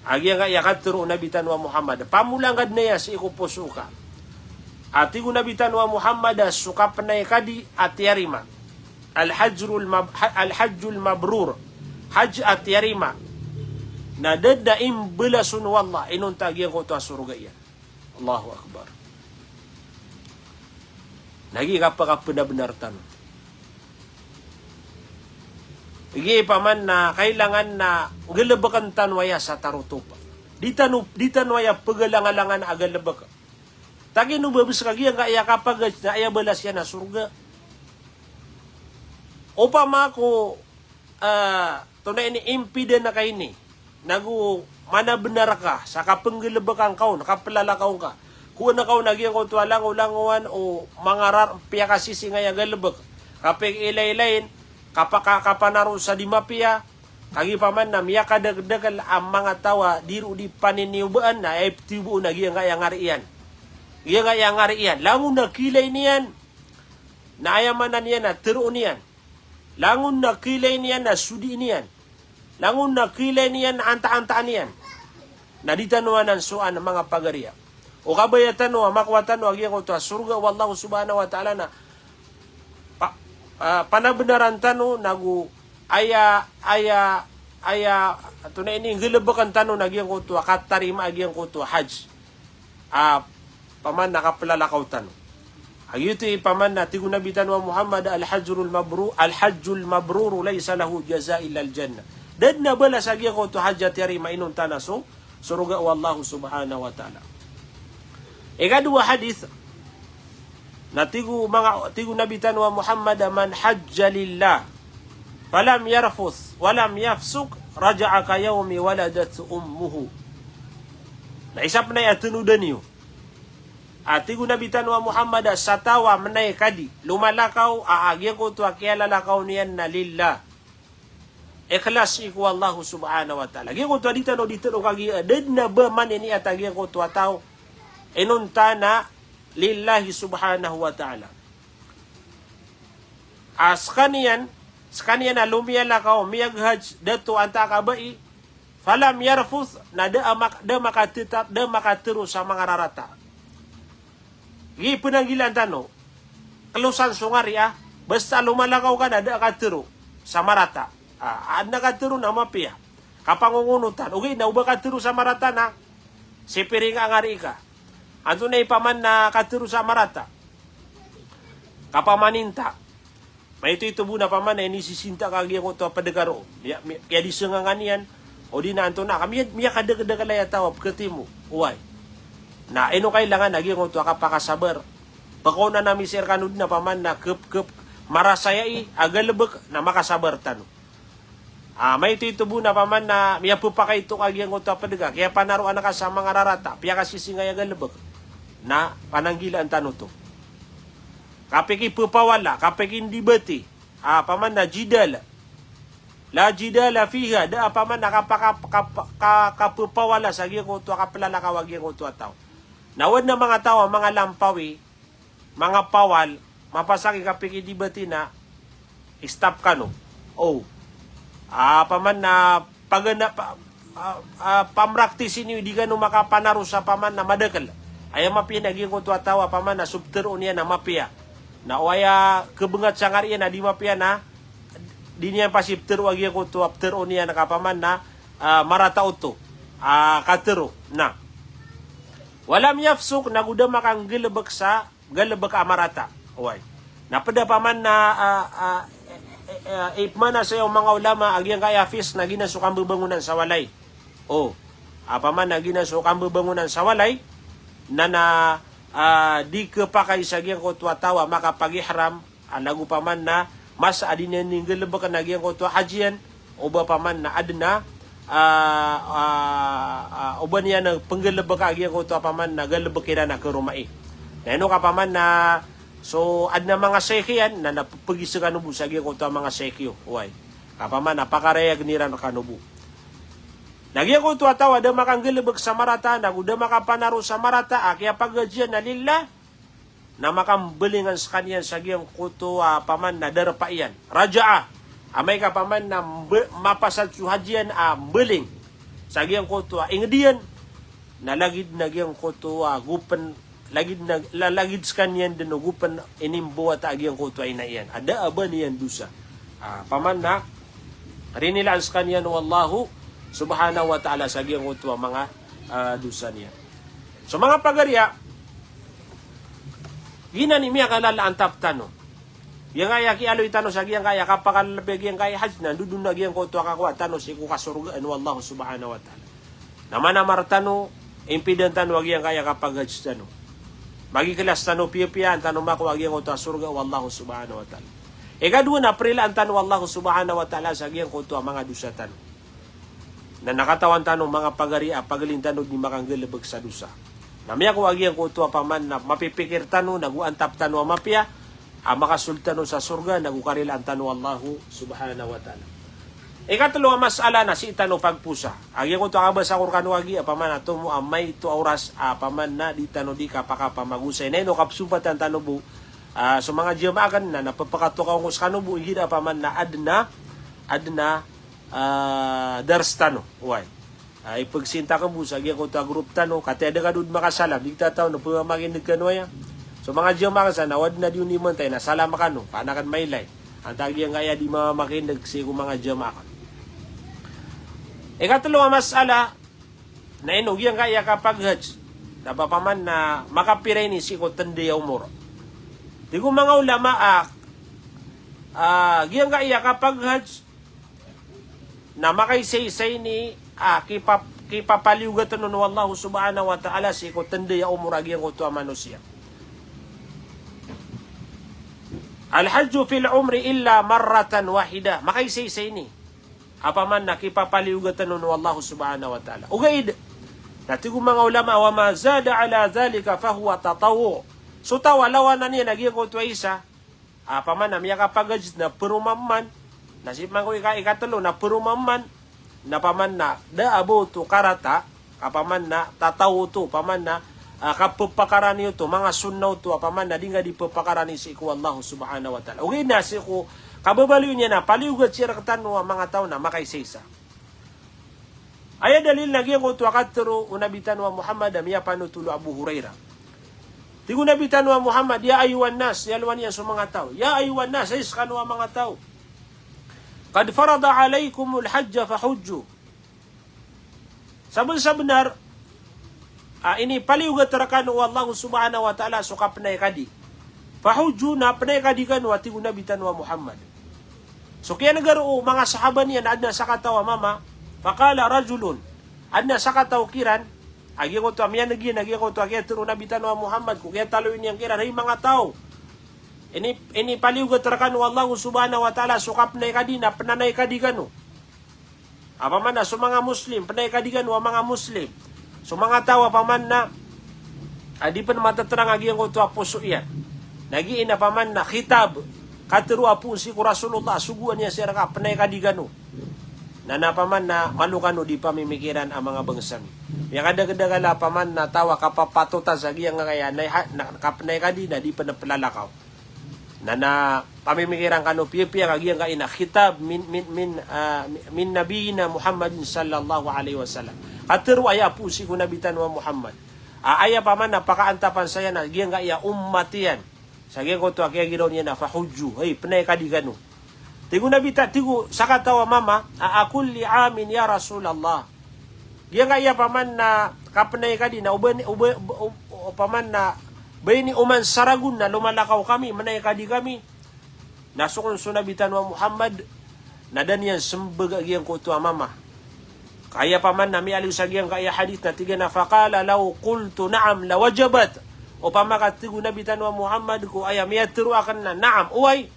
A giyangkaya katharo o Nabi tano a Muhammad, pamola ngka dn aya sii ko poso ka. A tig o Nabi tano a Muhammad a so kapnay ka di a tiyarima. Al-hajjul mab-, ha-, al-hajjul mabrur. Hajj a tiyarima. Na da dn a imbalason o Allah inonta a giyangkoto a sorga iyan. Allahu Akbar. Na giya kapakapnabnar tano. Giya paman na kailangan na nggalbkn tano aya sa tarotopa. Di tano, di tano aya pgalangalangan a galbk. Tagiya o ba bs ka giyangkaya kapaghajj na aya balas iyan na sorga. Opama ko, ah, tonaa ini, impidan ka ini, nago manabnar ka sa kapnggalbka ngka on, kaplalakaw ngka. Kowaan ka on a giyangkoto a langolangowan o manga rar-, piyakasisingaya a galbk. Kapikiilaylayin, kapaka-, kapanaro sa di mapiya, kagiya paman na miyakadakdakl a manga taw a di roo di paniniyobaan na iptiyobo on a giyangkaya ngari iyan. Giyangkaya ngari iyan. Langon a kiilay niyan, na aya maana niyan na tharoon iyan. Langon a kiilay niyan na sodii niyan. Langon a kiilay niyan na antaantaan iyan. Na di tano anan soan manga pagariya. O kabaya tano a makowa tano a giyangkoto a sorga o Allah subhanahu wa ta'ala na pa-, ah, panabnaran tano nago aya, aya, aya, tonaa ini, nggalbkn tano na giyangkoto a katarima a giyangkoto a hajj. Ah, paman na kaplalakaw tano. A giyoto i paman na tig o Nabi tano a Muhammad, "Al-hajjul mabru-, al-hajjul mabruru laysa lahu jaza'un illa al-jannah." Da dn a balas a giyangkoto a hajj a tiyarima inonta na so sorga o Allah subhanahu wa ta'ala. Ikadowa a hadith, na tig o manga, tig o Nabi tano a Muhammad, "Man hajja lillah, falam yarfuth, walam yafsuq, raja'a ka yawmi waladathu ummuhu." Na isa pn aya tanodan iyo. A tig o Nabi tano a Muhammad a sa taw a mnay ka di, lomalakaw a, a giyangkoto a kiyalalakaw niyan na lillah. Ikhlas sii ko Allah subhanahu wa ta'ala. Giyangkoto a di tano di tharoon kagiya, da dn a ba maniniat a giyangkoto a taw inonta na lillahi subhanahu wa ta'ala. A skaniyan, skaniyan a lomiyalakaw, miyaghajj, dato antaa ka bai, falam yarfuth, na da a mak-, da a makatetap, da a makatharo sa manga rarata. Giya i pnanggilaan tano, klosan so ngari a, basta lomalakaw ka na da a katharo sa marata. Ah, adn a katharo na mapiya. Kapangongonotan, ogaid na o ba katharo sa marata na sipiringa a ngari ka. Antonaa i paman na katharo sa marata? Kapamaninta. Maito-ito bo na paman na inisisinta ka giyangkoto a pd ka roo. Miya, miya, kiyadisengan ka niyan. O di na antonaa ka, miya, miyakadakdakl aya taw a pkhatimo. Oway. Na ino kailangan a giyangkoto a kapakasabar. Pkaonan ami sii rkano di na paman na kep, kep, marasayai a galbk na makasabar tano. Ah, maito-ito bo na paman na miyapphakaito ka giyangkoto a pd ka, kiyapanaroan ka sa manga rarata, piyakasisingaya a galbk. Na pananggilaan tano oto. Kapikippawala, kapikindibati, ah, paman na jidal. La jidala fiha, da a paman na kapaka-, kap-, ka-, kappawala sa giyangkoto a kaplalakaw a giyangkoto a taw. Na o adn a manga taw a manga lampawi, manga pawal, mapasang i kapikidibati na stop kano. O. Ah, paman na pagana, pa, ah, ah, pamraktisi niyo, di kano makapanaro sa paman na madakl. Aya mapiya na giyangkoto a taw a paman na so ptharoon iyan na mapiya. Na o aya khabngat sa ngari iyan na di mapiya na di niyan pasiptharo a giyangkoto a ptharoon iyan ka paman na ah, marata oto a katero. Na walam yafsuq, nago da makanggalebek sa galebek a marata. Oway. Na ped a paman na, ah, ah, eh, eh, eh, ipemana saya o manga ulama a giyangkaya fisq na giyanan so kambebangonan sa walay. O, a paman na giyanan so kambebangonan sa walay, na, na, ah, di kepakay sa giyangkoto a taw a makapag-ihram, a nago paman na masa a di niyan nggalebeken a giyangkoto a hadj iyan, o ba paman na aden a, ah, ah, ah, o ba niyan penggalebeka a giyangkoto a paman na galebek iran a karomai. Na ino ka paman na so aden a manga shaykh iyan, na, na pegise kano bo sa giyangkoto a manga shaykh iyo. Oway. Ka paman na pakarayag iran kano bo. Na giyangkoto a taw a da makanggalebek sa marata, nago da makapanaro sa marata a kiyapag-hadj iyan na lillah, na makambelingan sekaniyan sa giyangkoto a paman na darpa iyan. Raja'a. Amay ka paman na mbe-, mapasad so hadj iyan a mbeling sa giyangkoto a inged iyan, na lagid na giyangkoto a gopen, lagid na, la-, lagid sekaniyan den o gopen inimbowata a giyangkoto a ina iyan a da a ba niyan dosa. Ah, paman na rinilaan sekaniyan o Allahu subhanahu wa ta'ala sa giyangkoto a manga, ah, dosa niyan. So manga pagari a, giyanan i miyakalala a antap tano. Giyangkaya kiyaaloy tano sa giyangkaya kapakalalabi a giyangkaya hadj na ndodon a giyangkoto a kakowa tano sii ko kasorgaan o Allahu subhanahu wa ta'ala. Na manamar tano, impidan tano a giyangkaya kapag-hadj tano. Magikelas tano piyapiya an tano makowa a giyangkoto a sorga o Allahu subhanahu wa ta'ala. Ikadowa na perilaan tano o Allahu subhanahu wa ta'ala sa giyangkoto a manga dosa tano. Na katawan tano manga pagari a pagalin tano di makanggalebek sa dosa. Na miyakowa a giyangkoto a paman na mapipikir tano, nago antap tano a mapiya, a makasold tano sa sorga, nago karilaan tano o Allahu subhanahu wa ta'ala. Ikatelo a masala na sii tano pagposa. A giyangkoto a kabasa ko rekano a giya, a paman na tomo a maito a oras, a paman na di tano di kapakapamagosay. Na ino kapsompatan tano bo, ah, so manga jamaah aken, na, na pepakatokaw ko sekano bo, igira a paman na aden a, aden a, ah, dars tano. Oway. Ah, ipegsinta ka bo sa giyangkoto a group tano, katii a da ka dod makasalam, di kita taw na pemamakineg kano aya. So manga jamaah aken sa na o aden a di on imentay na salam kano, ka an aken mailay. Antaa giyangkaya di mamakineg sii ko manga jamaah aken. Ikatelo a masala, na ino giyangkaya kapag-hadj, na ba paman na makapira ini sii ko tenda a omor. Tig o manga ulama a, ah, giyangkaya kapag-hadj, na makaisaisa ini a kipa-, kipapaliyogaten on o Allahu subhanahu wa ta'ala sii ko tenda a omor a giyangkoto a manosiya. Al-hajju fil umri illa marratan wahidah. Makaisaisa ini a paman na kipapaliyogaten on o Allahu subhanahu wa ta'ala. Ogaid na tig o manga ulama, wa ma zada ala dhalika fahuwa tatawwu'. So taw a lawanan iyan a giyangkoto a isa, a paman na miyakapag-hadj na peromaman, na sii pman ko ika-, ikatelo na peromaman, na paman na da a ba oto karata, a paman na tatawwu' oto, paman na, ah, kapepakarani oto, manga sunnah oto, a paman na di nga di pepakarani sii ko Allahu subhanahu wa ta'ala. Ogaid na sii ko kababaloy niyan na paliyogat siran rektano a manga taw na makaisaisa. Aya dalil na giyangkoto a katero o Nabi tano a Muhammad a miyapanotol o Abu Hurairah. Tig o Nabi tano a Muhammad, "Ya ayyuhan nas," iyalowan iyan so manga taw. "Ya ayyuhan nas, hay sekano a manga taw. Qad farada alaykumul hajja fahujju." Saben-, sabenar a inipaliyogat rekano o Allahu subhanahu wa ta'ala so kapenay kadi. Fahujju, na penay kadi kano, a tig o Nabi tano a Muhammad. So kiyanegaro o manga sahaba niyan, aden a sakataw a mama, faqala rajulun, aden a sakataw kiran, a giyangkoto a miyaneg iyan a giyangkoto a kiyatero o Nabi tano a Muhammad, ko kiyataloy niyan kiran, hay manga taw, ini, inipaliyogat rekano o Allahu subhanahu wa ta'ala so kapenay kadi, na penanay kadi kano. A paman na so manga Muslim, penay kadi kano a manga Muslim. So manga taw a paman na, a di pen mateterang a giyangkoto a poso iyan. Na giya a paman na khitab, katero a poon sii ko Rasulullah, sogoan iyan siran ka penay kadi kano. Na, na paman na malo kano di pamimikiran a manga bangsa mi. Miyakadakdakal a paman na taw a kapapatotan sa giyangkaya, na, na kapenay kadi na di pen pelalakaw. Na, na pamimikiran kano piyapiya ka giyangkai na khitab min, min, min, ah, min nabiyina Muhammadin sallallahu alaihi wasallam. Katero aya a poon sii ko Nabi tano a Muhammad. A, aya paman na pakaantapan saya na giyangkai a ummat iyan. Sa giyangkoto a kiyagiraw niyan na fahujju. Hay, penay kadi kano. Tig o Nabi ta, tig o sakataw a mama a, "Akulli amin ya Rasulallah?" Giyangkaya paman na kapnay ka di na oba, oba, o-, o-, paman na ba ini oman sa ragon na lomalakaw kami, mnay ka di kami. Na so kon so Nabi tano a Muhammad, na da niyan smbag a giyangkoto a mama. Ka aya paman na miyaaloy sa giyangkaya hadith na tig iyan a, "Faqala law qultu na'am lawajabat." Opama ka tig o Nabi tano a Muhammad ko aya miyatharo akn na na'am, oway,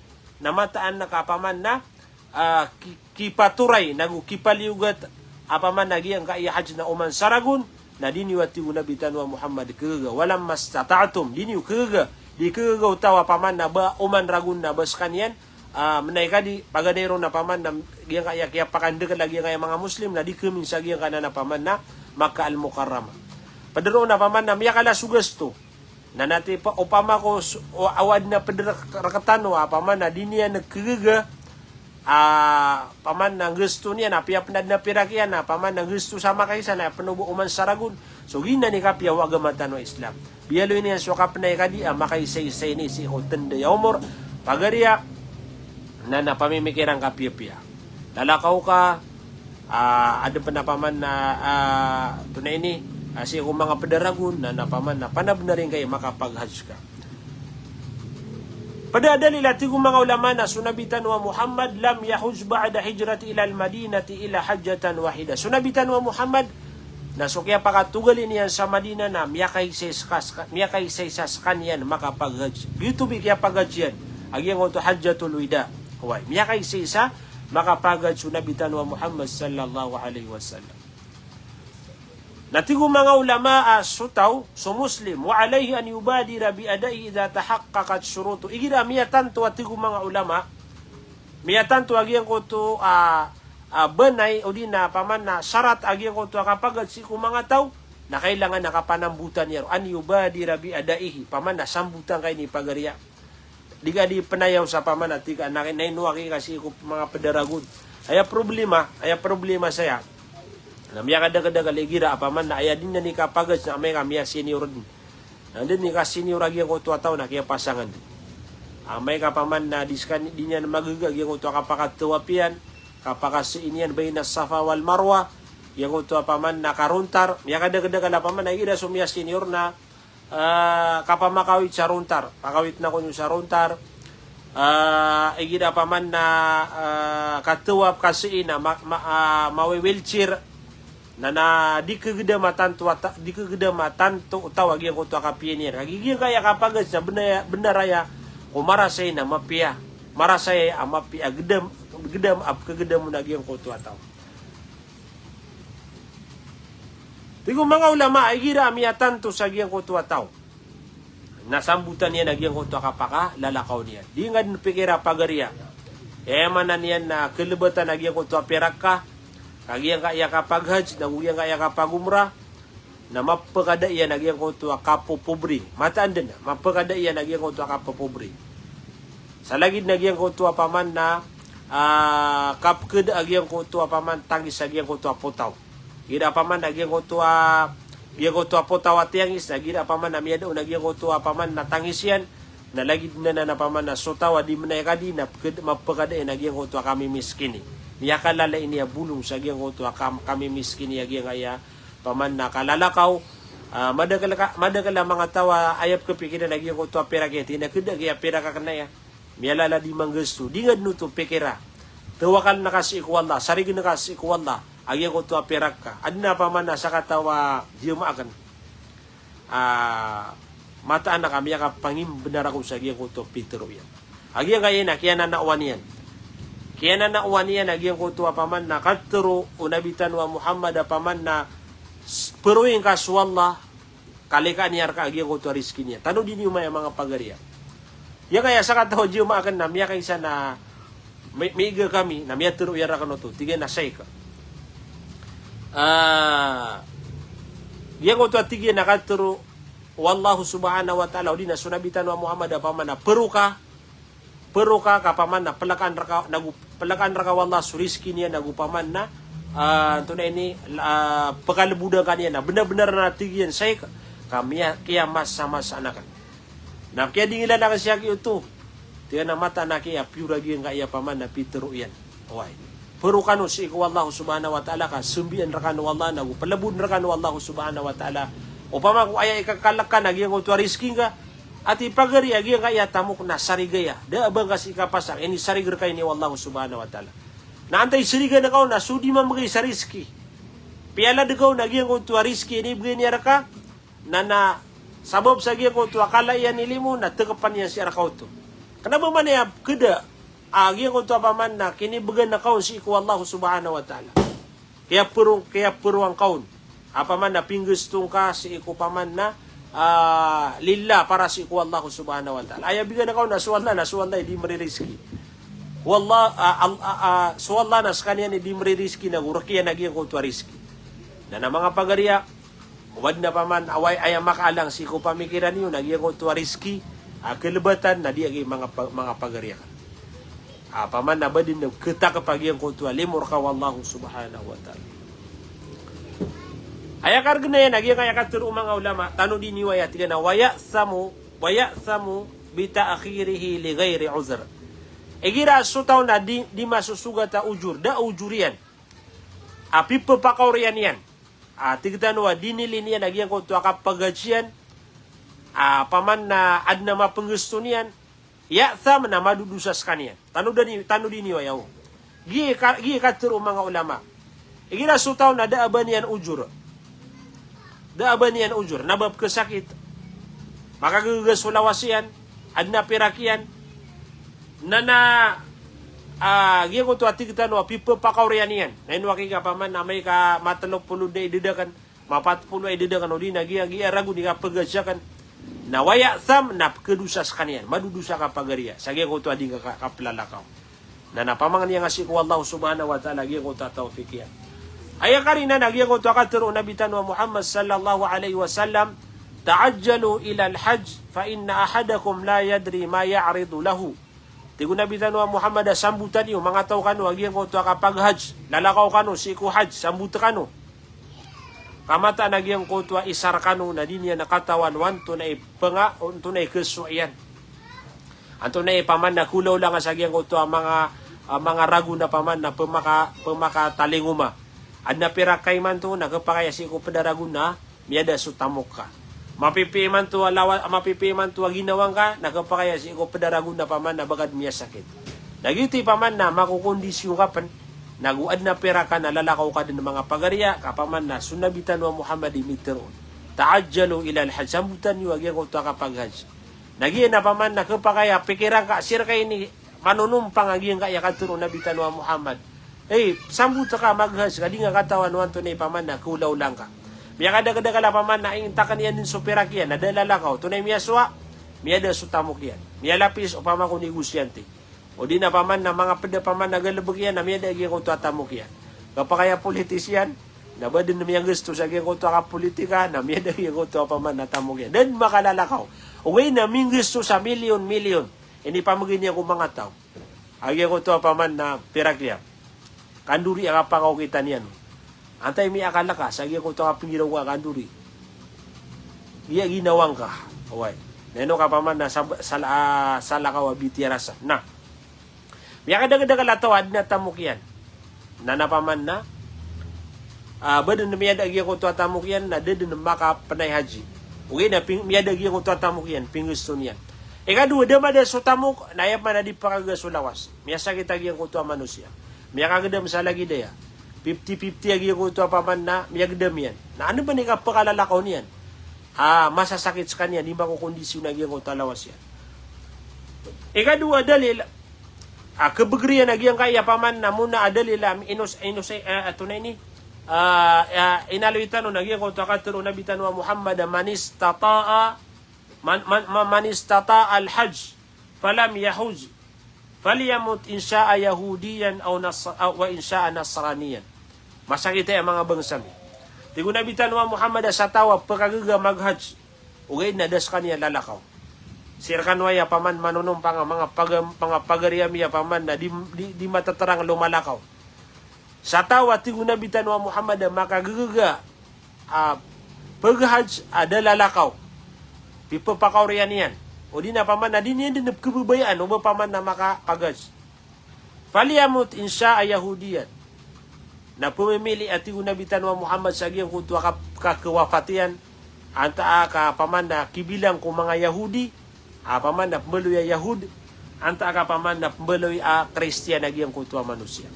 na mataan na ka paman na, ah, ki-, kipatoray, nago kipaliyogat, a paman na giyangkaya hadith na oman sa ragon, na di niyo a tig o Nabi tano a Muhammad khagaga, "Walamma istata'tum," di niyo khagaga, di khagaga o taw a paman na ba oman ragon na ba skaniyan, ah, mnay ka di, paganay ron a paman na giyangkaya kiyapakandakl a giyangkaya manga Muslim, na di khamin sa giyangkanan a paman na Makkah Al-Mukarramah. Pd roo na paman na miyakala so gasto. Na nati pa, opama ko s-, o, awa adn a pd rk-, rktano a paman na di niyan khagaga, a, paman na gasto niyan, apiya pn adn a pirak iyan, a, paman na gasto sa makaisa na pn o ba oman sa ragon. So giyanan i kapiya o agama tano a Islam. Biyaloy niyan so kapnay ka di a makaisaisa ini sii ko tnday a omor, pagariya, na, na pamimikiran ka piyapiya. Lalakaw ka, ah, adn pn a paman na, ah, tonaa ini, ah, sii ko manga pd a ragon, na, na paman na panabnar ingka i makapaghajj ka. Pd a dalil a tig o manga ulama na so Nabi tano a Muhammad, "Lam yahujj ba'da hijrati ilal Madinati illa hajjatan wahida." So Nabi tano a Muhammad, na so kiyapakatogalin iyan sa Madinah na miyakaisaisa ska-, miyakaisaisa skaniyan makapaghajj. Giyoto i kiyapaghajj iyan a giyangkoto a Hajjatul Wida. Oway, miyakaisaisa makapaghajj so Nabi tano a Muhammad sallallahu alaihi wasallam. Na tig o manga ulama a so taw, so Muslim, "Wa alaihi an yubadira bi ada'i idha tahaqqaqat shurutu." Igira miyatanto a tig o manga ulama, miyatanto a giyangkoto a, a, banay odi na paman na sarat a giyangkoto a kapaghajj sii ko manga taw, na kailangan a kapanambotan iyan ron, an yubadira bi ada'ihi, paman na sambotan ka ini pagariya. Di ka di pnayaw sa paman a tig ka na, na ino aki ka sii ko manga pd a ragon. Aya problema, aya problema saya na miyakadakdakl igira a paman na aya dn a ini kapaghajj na amay ka miyasenior dn. Na dn i kasenior a giyangkoto a taw na kiyapasangan dn. Amay ka paman na di skaniyan, di niyan magaga a giyangkoto a kapakatawaf iyan, kapakasii niyan baina Safa wal Marwa, giyangkoto a paman na karontar, miyakadakdakl a paman na igira so miyasenior na, ah, kapamakawit sa rontar, pakawit na kon iyo sa rontar, ah, igira paman na, ah, katawaf kasii na ma-, ma-, ah, mawe-wheelchair, na, na di kagdam a tanto a ta-, di kagdam a tanto o taw a giyangkoto a kapiya niyan. Kagiya giyangkaya kapaghajj na bnar, bnar aya ko marasay na mapiya. Marasay a mapiya gdam, gdam a pkagdam on a giyangkoto a taw. Tig o manga ulama, igira a miyatanto sa giyangkoto a taw na sambotan iyan a giyangkoto a kapakalalakaw niyan. Di nga dn pikira pagariya. Aya maana niyan na kalbatan a giyangkoto a pirak ka, ka giyangkaya kapaghajj, nago giyangkaya kapagumrah, na mapkada iyan a giyangkoto a kapopobri. Mataan dn, mapkada iyan a giyangkoto a kapopobri. Sa lagid na giyangkoto a paman na, ah, kapkada a giyangkoto a paman tangis a giyangkoto a potaw. Igira paman na giyangkoto a, giyangkoto a potaw a tiyangis, na igira paman na miyada on a giyangkoto a paman na tangis iyan, na lagid na, na, na paman na so taw a di mnay ka di na pkad-, mapkada iyan a giyangkoto a kamimiskini. Miyakalala ini a bolong sa giyangkoto a kam-, kamimiskini a giyangkaya paman na kalalakaw. Ah, madakl ka, madakl a manga taw a aya pkhapikiran a giyangkoto a pirak iyan, tig iyan a kda a giya pirak akn aya. Miyalala di manggasto, di nga dn oto pikira. Tawakal na ka sii ko Allah, sarign ka sii ko Allah a giyangkoto a pirak ka. Adn a paman na sakataw a jamaah akn, ah, mataan a ka miyakapangimbnar ako sa giyangkoto a pitharo iyan. A giyangkaya na kiyananaowan iyan. Kiyananaowan iyan a giyangkoto a paman na katharo o Nabi tano a Muhammad a paman na s-, paroy ngka so Allah, kalikaan iyan rka a giyangkoto a rizki niyan. Tanodi niyo maya manga pagariya. Giyangkaya sakataw a jamaah akn na miyakaisa na mi-, miiga kami, na miyatharo iyan rakn oto, tig iyan a Shaykh, ah, giyangkoto a tig iyan a katharo o Allah subhanahu wa ta'ala, odi na so Nabi tano a Muhammad a paman na paro ka, paro ka ka paman na plakaan rka, nago plakaan rka o Allah so rizki niyan, nago paman na, ah, antonaa ini, ah, pkalbodan ka niyan, na bnar-bnar na tig iyan, Shaykh, ka miya-, kiyamasamasaan akn. Na kiyadingilan akn sii aki oto. Tig iyan a mataan a kiyapiyor a giyangkaya paman na pitero iyan. Oway. Pero kano sii ko Allah subhanahu wa ta'ala ka sambian rekano o Allah, nago pelebon rekano o Allah subhanahu wa ta'ala. Opama ko aya ikakalekan a giyangkoto a rizki ngka, ati pagari a giyangkaya tamok na sarig aya. Da a ba ngka sii kapasang, inisarig reka ini o Allah subhanahu wa ta'ala. Na antai sarigan ka on na so di mamegay sa rizki. Piyalad ka on a giyangkoto a rizki inibegay niyan reka, na, na sabap sa giyangkoto a kala iyan i limo na tekepan iyan sii reka oto. Kena ba man aya keda a giyangkoto a paman na kinibegan ka on sii ko Allah subhanahu wa ta'ala. Kiyapero, kiyapero angka on a paman na pinggesto ngka sii ko paman na, ah, lillah, para sii ko Allah subhanahu wa ta'ala. Aya bigan ka on na so Allah, na so Allah i di meririzki. Wallah, ah, al-, ah, ah, so Allah na sekaniyan i di meririzki, nago rek iyan a giyangkoto a rizki. Na, na manga pagariya, o ba den a paman, oway, aya makaalang sii ko pamikiran iyo na giyangkoto a rizki a kelebatan na di a giya manga pa-, manga pagari aken. A paman na ba den ketakep a giyangkoto a limo reka o Allah subhanahu wa ta'ala. Aya karegenan iyan a giyangkaya katero o manga ulama, tanodi niyo aya, tig iyan a, "Wa ya'thamu, wa ya'thamu bi ta'khirihi li ghairi udhr." Igira so taw na di, di masosogat a ujur, da a ujur iyan a pipepakaoriyan iyan. A, tig tano a dinilin iyan a giyangkoto a kapaghaji iyan, a, paman na aden a mapenggesto niyan, ya'tham, na madodosa sekaniyan. Tanodi, tanodi niyo aya o. Giya ka-, giya katero o manga ulama. Igira so taw na da a ba niyan ujur. Da a ba niyan ujur. Na ba pekesakit. Makagegegas so lawas iyan. Aden a pirak iyan. Na, na, ah, giyangkoto a tig tano a pipepakaoriyan iyan. Na ino aki ka paman na amay ka matelo polo da i dedaken, mapat polo i dedaken, odi na giya, giya ragon i kapaghaji aken. Na wa ya'tham, na pekedosa sekaniyan. Madodosa ka pagariya. Sa giyangkoto a di ngka ka-, kapelalakaw. Na, na pamangnin iyan nga sii ko Allah subhanahu wa ta'ala giyangkoto a tawfik iyan. Aya karina na giyangkoto a katero o Nabi tano a Muhammad sallallahu alaihi wasallam, "Ta'ajjalu ilal hajj, fa inna ahadakum la yadri ma ya'ridu lahu." Tig o Nabi tano a Muhammad a sambotan iyo, manga taw kano a giyangkoto a kapaghaj, lalakaw kano sii ko haj, sambot kano. Ka mataan a giyangkoto a isa rekano na di niyan katawan o antonaa i penga-, o antonaa i keso iyan. Antonaa i paman na kolaolanga sa giyangkoto a manga, a manga ragon a paman na pemaka-, pemakatalingoma. Aden a pirak ka imanto na kepakay a sii ko ped a ragon na miyada so tamok ka. Mapipiya imanto a lawa-, mapipiya imanto a ginawa ngka, na kepakay a sii ko ped a ragon a paman na baga den miyasakit. Na giyoto i paman na makokondisyon ka pen, nago aden a pirak ka na lalakaw ka den manga pagariya, ka paman na so Nabi tano a Muhammad i mitero on. Ta'ajjalu ilal hajj, sambotan iyo a giyangkoto a kapaghaj. Na giya na paman na kepakay a pikiran ka, sii reka ini manonompang a giyangkaya katero o Nabi tano a Muhammad. Ey, sambot ka maghaj ka di ngka katawan o antonaa i paman na kolaola ngka. Miyakadakedakel a paman na intaken iyan den so pirak iyan, na da lalakaw, antonaa i miyasowa, miyada so tamok iyan. Miyalapis, opama ko negosyante. Odi na paman na manga ped a paman na galebek iyan, na miyada giyangkoto a tamok iyan. Kepakay a politician, na ba den miyanggesto sa giyangkoto a kapolitika, na miyada giyangkoto a paman na tamok iyan. Da den makalalakaw. Ogaid na minggesto sa milyon-milyon. Inipamegay niyan ko manga taw a giyangkoto a paman na pirak iyan. Kandori a kapakaokitan iyan. Antaa i miyakalaka sa giyangkoto a kapegiraw ka kandori? Giya ginawa ngka. Oway. Na ino ka paman na sab-, sal-, ah, salakaw a bitiyarasa. Na. Miyakadakedakel a taw a aden a tamok iyan. Na, na paman na, ah, ba den miyada giyangkoto a tamok iyan, na da den makapenay haji. Ogaid na ping-, miyada giyangkoto a tamok iyan, pinggeston iyan. Ikadowa, da mada so tamok, na aya paman a di pakagaga so lawas. Miyasakit a giyangkoto a manosiya. Miyakagedam sa lagid aya. Fifty fifty a giyangkoto a paman na miyagedam iyan. Na anda ba i kapakalalakaw niyan? Ah, masasakit sekaniyan, di makokondisyon a giyangkoto a lawas iyan. Ikadowa a dalil, ah, kebegriyan a giyangkaya paman na mona a dalil a inos-, inos-, ah, antonaa ini, ah, ah, inaloy tano na giyangkoto a katero o Nabi tano a Muhammad a, "Man istata'a, man, man, man, man istata'al hajj falam yahujj, falyamut in sha'a yahudiyan aw nas-, aw, wa in sha'a nasraniyan." Masakit aya manga bangsa mi. Tig o Nabi tano a Muhammad a sa taw a pekagaga maghaj, ogaid na da sekaniyan lalakaw. Sii rekano aya paman manonompang a manga paga-, manga pagari ami a paman na di, di, di mateterang lomalakaw. Sa taw a tig o Nabi tano a Muhammad a makagagaga a peghaj a da lalakaw. Pipepakaoriyan iyan. O di na paman na di niyan dn pkhababayaan o ba paman na makapagaz. Falyamut in sha'a Yahudiyan. Na pmimili a tig o Nabi tano a Muhammad sa giyangkoto a kap-, ka-, kawafat iyan, antaa ka paman na kibilang ko manga Yahudi, a paman na pmbaloy a Yahud, antaa ka paman na pmbaloy a Kristiyan a giyangkoto a manosiya.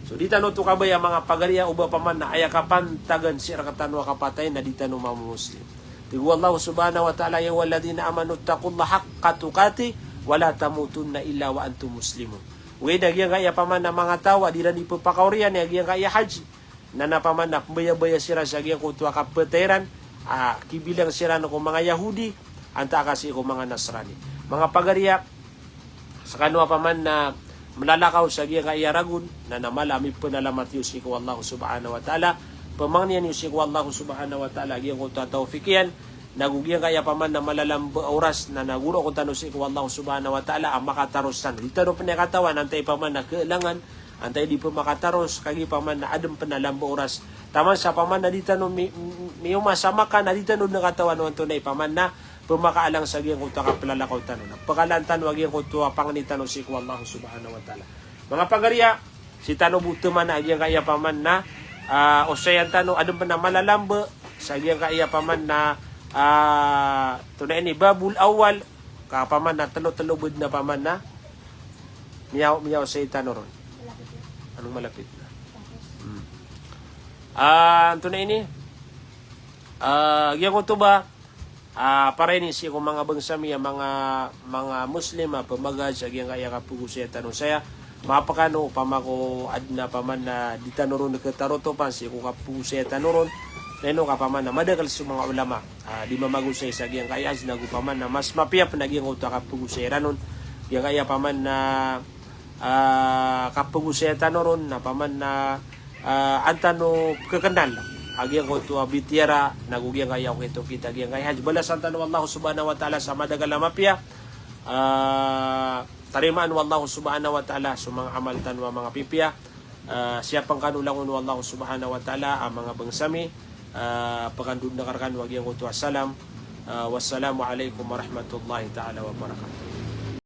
So di tano oto kabaya manga pagariya o ba paman na aya kapantagan sii rktano a kapatay na di tano mamo-Muslim. Tig o Allah subhanahu wa ta'ala, "Ya ayyuhalladhina amanu ittaqullaha haqqa tuqatih wa la tamutunna illa wa antum muslimun." Ogaid a giyangkaya paman na manga taw a di iran di pphakaoriyan a giyangkaya hajj, na na paman na pmbayabaya siran sa giyangkoto a kapatay ran, a kibilang siran ko manga Yahudi, antaa ka sii ko manga Nasrani. Manga pagariya, skano a paman na mlalakaw sa giyangkaya ragon, na na mala a mipnalamat iyo sii ko Allah subhanahu wa ta'ala, pmangnin iyo sii ko Allah subhanahu wa ta'ala a giyangkoto a tawfiq iyan, nago giyangkaya paman na malalamba a oras, na na goroon tano sii ko Allah subhanahu wa ta'ala a makataros tano. Di tano pn katawan antaa i paman na khalangan, antaa i di pn makataros, kagiya paman na adn pn a lamba a oras. Taman sa paman na di tano mi-, mi-, miyoma sa Makkah, na di tano dn katawan o antonaa i paman na pmakaalang sa giyangkoto a kaplalakaw tano. Na pkalaan tano a giyangkoto a pangni tano sii ko Allah subhanahu wa ta'ala. Manga pagariya, sii tano bo tmana a giyangkaya paman na, ah, osayan tano, adn pn a malalamba sa giyangkaya paman na, ah, antonaa ini, babul awwal, ka paman na tlo-tlo bo dn a paman na miyaw, miyaw sii tano ron. Anong malapit na? Hmm. Ah, antonaa ini? Ah, giyangkoto ba, ah, para ini sii ko manga bangsa mi a manga, manga Muslim a pmagaz a giyangkaya kapagosaya tano saya. Mapakay o paman ko adn a paman na di tano ron khatarotopan sii ko kapagosaya tano ron. Na ino ka paman na madakl so manga ulama, ah, di mamagosay sa giyangkaya hajj, nago paman na mas mapiya pn a giyangkoto a kapagosay iran on. Giyangkaya paman na, ah, kapagosay tano ron na paman na, ah, an tano pkhakanal a giyangkoto a bitiyara, nago giyangkaya okit-okit a giyangkaya hajj. Balasan tano o Allah subhanahu wa ta'ala sa madakl a mapiya. Ah, tarimaan o Allah subhanahu wa ta'ala so manga amal tano a manga pipiya. Ah, siyapn kano langon o Allah subhanahu wa ta'ala a manga bangsa mi. Ah, pkandod akn rkano a giyangkoto a salam. Ah, wassalamu alaikum warahmatullahi ta'ala wabarakatuh.